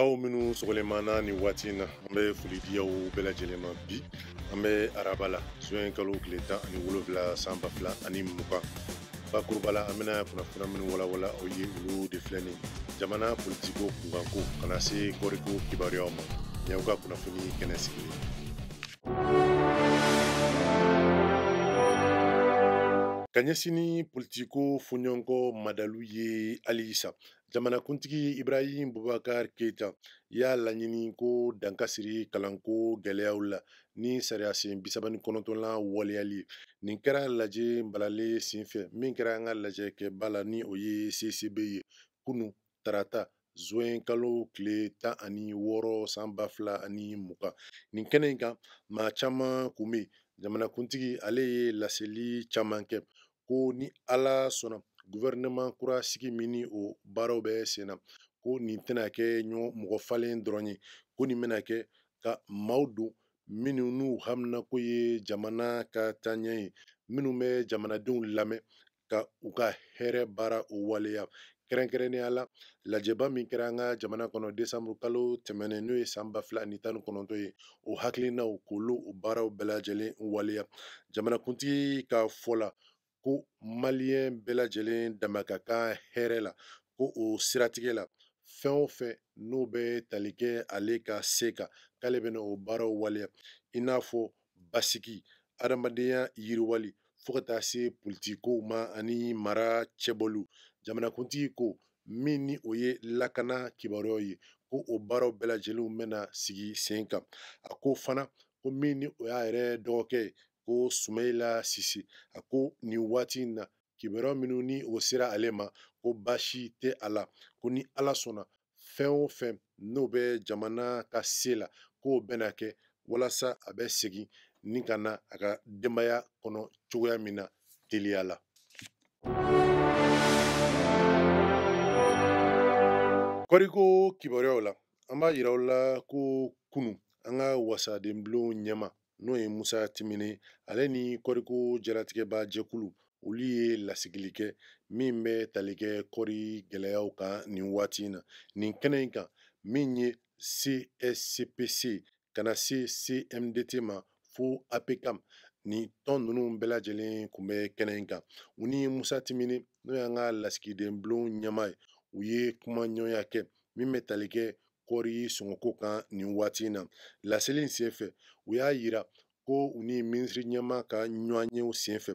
Aw minnu sɔgɔlen b'an na nin waati in na, an bɛ foli di aw bɛɛ lajɛlen ma. Bi an bɛ araba la, zuwɛn kalo tile 17 san 2020. Bakuruba la, an bɛna kunnafoniya minnu walawala aw ye, olu de filɛ nin: jamana politiko kunkanko ka na se kɔɔriko kibaruyaw ma. Nin y'aw ka kunnafoni kɛnɛ sigilen. Ka ɲɛsin ni politiko fɔɲɔgɔnkɔ madalu ye halisa, jamanakuntigi Ibrahim Boubacar Keita y'a laɲini ko dan ka siri kalanko gɛlɛyaw la ni sariyasen 39nan waleyali ye. Nin kɛra lajɛ balalen senfɛ min kɛra an ka lajɛkɛba la, ni o ye CCB ye, kunu tarata zuwɛn kalo tile 16 san 2020. Nin kɛnɛ in kan, maa caman kun bɛ yen. Jamanakuntigi ale ye laseli caman kɛ ko ni Ala sɔnna, gouvernement kura sigi min ni o baaraw bɛ sen na, ko nin tɛna kɛ mɔgɔ falen dɔrɔn ye, ko nin bɛna kɛ ka maaw don minnu n'u haminako ye jamana ka taaɲɛ ye, minnu bɛ jamanadenw lamɛn ka u ka hɛrɛ baara o waleya. Kɛrɛnkɛrɛnnenya la, lajɛba min kɛra an ka jamana kɔnɔ desanburu kalo tɛmɛnen, n'o ye san 2019 ye, o hakilinaw k'olu o baaraw bɛɛ lajɛlen waleya. Jamanakuntigi ka fɔ la ko maliyɛn bɛɛ lajɛlen dama ka kan hɛrɛ la, ko o siratigɛ la, fɛn o fɛn n'o bɛ tali kɛ ale ka se kan, k'ale bɛna o baaraw waleya, i n'a fɔ basigi, adamadenya yiriwali, fo ka taa se politikow ma ani mara cɛbɔliw. Jamanakuntigi ko min ni o ye lakana kibaruyaw ye, ko o baaraw bɛɛ lajɛlenw bɛna sigi sen kan. A ko fana ko min ni o y'a yɛrɛ dɔgɔkɛ ye, ko Sumayila Sise, a ko nin waati in na kibaruya minnu ni o sera ale ma, ko baasi tɛ a la, ko ni Ala sɔnna, fɛn o fɛn n'o bɛ jamana ka se la, k'o bɛna kɛ walasa a bɛ segin ni ka na a ka denbaya kɔnɔ cogoya min na teliya la. Kɔɔriko kibaruyaw la, an b'a yira aw la ko kunu an ka wasadenbulon ɲɛma, n'o ye Musa Timine, ale ni kɔɔriko jalatigɛba jɛkulu, olu ye lasigili kɛ min bɛ tali kɛ kɔɔri gɛlɛyaw kan nin waati in na. Nin kɛnɛ in kan, min ye CSCPC ka na se CMDT ma fo APCAM, ni tɔn ninnu bɛɛ lajɛlen kun bɛ kɛnɛ in kan. U ni Musa Timine, n'o y'an ka lasigidenbulon ɲɛmaa ye, u ye kumaɲɔgɔnya kɛ min bɛ tali kɛ kɔɔri sɔngɔko kan nin waati in na. Laseli in senfɛ, u y'a yira ko u ni minisiri ɲɛmaa ka ɲɔgɔnyew senfɛ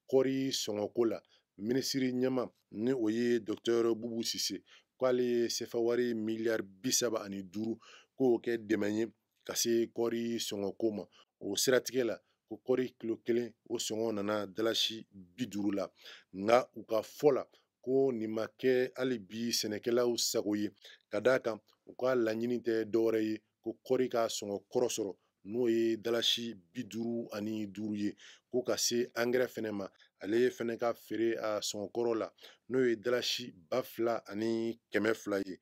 kɔɔri sɔngɔko la, minisiri ɲɛmaa ni o ye docteur Bubu Sise, k'ale ye sefawari miliyari 35 k'o kɛ dɛmɛ ye ka se kɔɔri sɔngɔko ma. O siratigɛ la, ko kɔɔri kilo kelen o sɔngɔ nana dalasi 50 la. Nka u ka fɔ la ko nin ma kɛ hali bi sɛnɛkɛlaw sago ye, ka d'a kan u ka laɲini tɛ dɔwɛrɛ ye ko kɔɔri ka sɔngɔ kɔrɔ sɔrɔ, n'o ye dalasi 55 ye, ko ka se angɛrɛ fɛnɛ ma, ale fɛnɛ ka feere a sɔngɔ kɔrɔ la, n'o ye dalasi 2200 ye.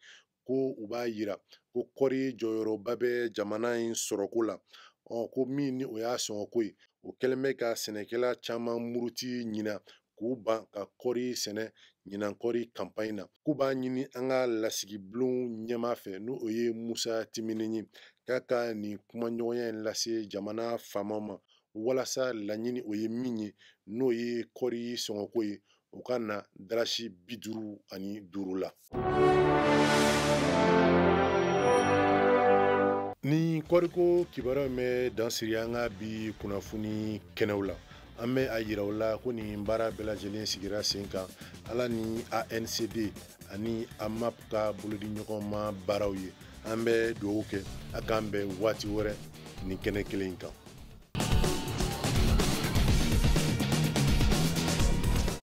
Ko u b'a yira ko kɔɔri jɔyɔrɔba bɛ jamana in sɔrɔko la. Ko min ni o y'a sɔngɔko ye, o kɛlen bɛ ka sɛnɛkɛla caman muruti ɲina k'u ban ka kɔɔri sɛnɛ ɲinan kɔɔri kanpaɲi na. K'u b'a ɲini an ka lasigibulon ɲɛmaa fɛ, n'o o ye Musa Timine ye, k'a ka nin kumaɲɔgɔnya in lase jamana faamaw ma, walasa laɲini o ye min ye, n'o ye kɔɔri sɔngɔko ye, o ka na dalasi 55 la. Ni kɔɔriko kibaruya in bɛ dan siri an ka bi kunnafoni kɛnɛw la. An bɛ a yira aw la ko nin baara bɛɛ lajɛlen sigira sen kan Ala ni ANCD ani AMAP ka bolodiɲɔgɔnma baaraw ye. An bɛ dugawu kɛ a k'an bɛn waati wɛrɛ nin kɛnɛ kelen in kan.